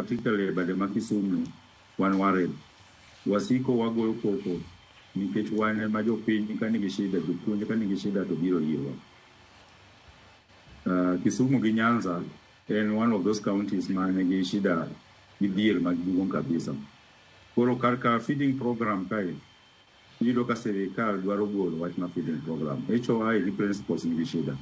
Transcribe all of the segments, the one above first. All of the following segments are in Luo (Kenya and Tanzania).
Particularly bade ma Kisumu, wan worried. Wasiko wagoyo koko nikech wan ema jopiny ka nigi shida, jopuonj ka nigi shida to biro irwa. Kisumu gi Nyanza en one of those counties ma nigi shida gi dhier maduong' kabisa. Koro kar ka feeding program kae, iyudo ka sirikal dwaro golo wach mar feeding program. HOI gi principals nigi shida.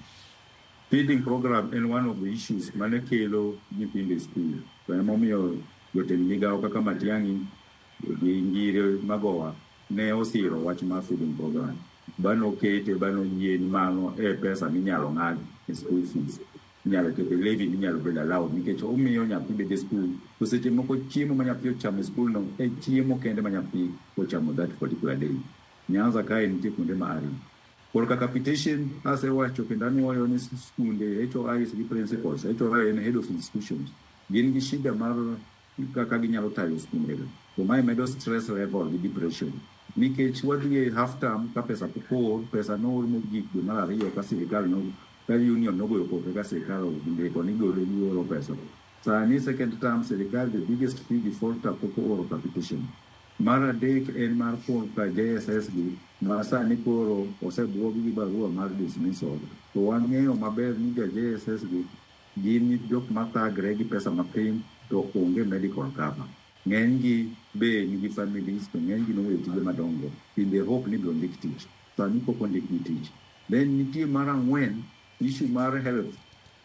Feeding program en one of the issues mane kelo nyithindo e school. To emomiyo jotend migao kaka Matiang'i gi Ngire Magoha ne osiro wach mar feeding program. Banokete, banoyie ni mano e pesa minyalo ng'ad e school fees. Inyalo keto e levy minyalo bedo allowed nikech omiyo nyathi bedo e school. To seche moko chiemo ma nyathi ochamo e school no e chiemo kende ma nyathi ochamo that particular day. Nyanza kae nitie kuonde ma arid. Korka capitation asewacho kendo anuoyo ni skunde HOIs gi principals, HOI en head of institutions, gin gi shida mar kaka ginyalo tayo skunde go. To mae medo stress level gi depression. Nikech wadhi e half term ka pesa pok oor, pesa noor mogik dwe mar ariyo ka sirikal no, ka union nogoyo koko ka sirikal ondiko ni golo gioro pesa. Sani second term sirikal, the biggest fee defaulter, pok ooro capitation. Mar adek en mar korka JSS gi ma sani koro osebuogi gi barua mar dismissal. To wang'eyo maber ni ja JSS gi gin jok mathagre gi pesa mapiny to onge medical cover. Ng'eny gi be nigi families to ng'eny gi noweyo tije madongo in the hope ni ibiro ndik tich. Sani pok ondikgi tich. Then nitie mar ang'wen, issue mar health.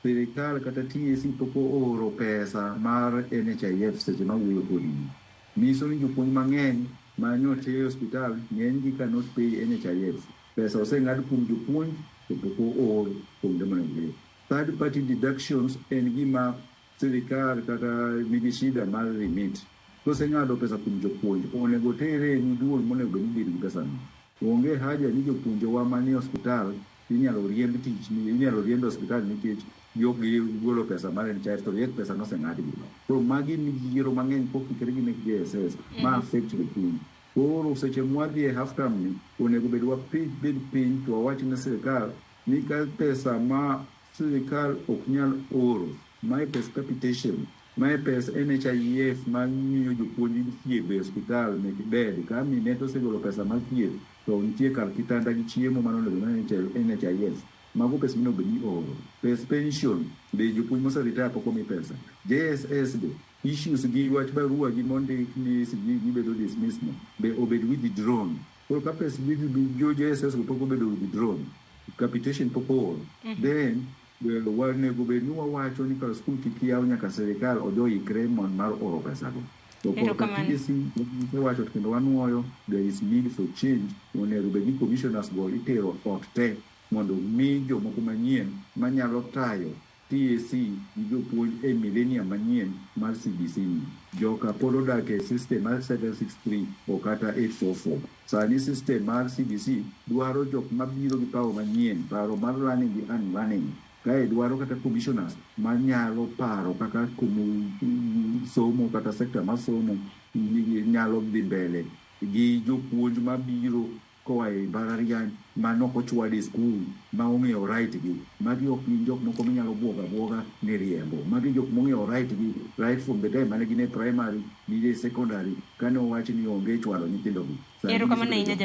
Sirikal kata TSC pok ooro pesa mar NHIF seche ma wuoyo kodi ni. Nyiso ni jopuonj mang'eny manyote e osiptal ng'eny gi cannot pay NHIF. Pesa oseng'ad kuom jopuonj to pok oor kuonde monego bed. Third party deductions en gima sirikal kata nigi shida mar remit. Koseng'ado pesa kuom jopuonj, onego tere ni duol monego bed ni deal gi pesa no. Onge haja ni jopuonjewa manie osiptal inyalo riemb tich, inyalo riemb e osiptal nikech gigolo pesa mar NHIF to yet pesa noseng'adgi. Koro magi midhiero mang'eny kokikre gi mek JSS ma affect jopuonj. Koro seche mwadhi e half term ni, onego bed wabed piny to wawach ne sirikal ni ka pesa ma sirikal ok nyal oro, mae pes capitation, mae pes NHIF mamiyo jopuonj thiedho e osiptal mek bed, ka mine to osegolo pesa mar thieth to nitie kar kitanda gi chiemo mano onego bed NHIF. Mago pesa monego bed ni oro. Pes pension be jopuonj mose retire pok omi pesa. JSS be issues gi wach barua gi mondik ni sijui gibedo dismissed no be obed withdrawn. Koro ka pes jo JSS go pok obedo withdrawn, capitation pok oor, then onego bed ni wawacho ni kar skul kik yaw nyaka sirikal odhi oikre mar oro pesa go. To korka TSC wacho kendo wanuoyo, there is need for change. Onego bed ni commissioners go itero ot te mondo mi jomoko manyien manyalo tayo TSC gi jopuonj e millennium manyien mar CBC ni. Joka pod odak e system mar 763 o kata 844. Sani system mar CBC dwaro jok mabiro gi paro manyien, paro mar learning gi unlearning. Kae dwaro kata commissioners manyalo paro kaka somo kata sector mar somo nyalo dhi mbele gi jopuonj mabiro koa e mbalariany manok ochwad e skul ma ong'eyo right gi. Magi ok gin jok moko minyalo buogo abuoga ni riembo. Magi jok mong'eyo right gi right from the time mane gin e primary gi e secondary kane owach ni onge chwalo nyithindo gi. Erokamano ahinya.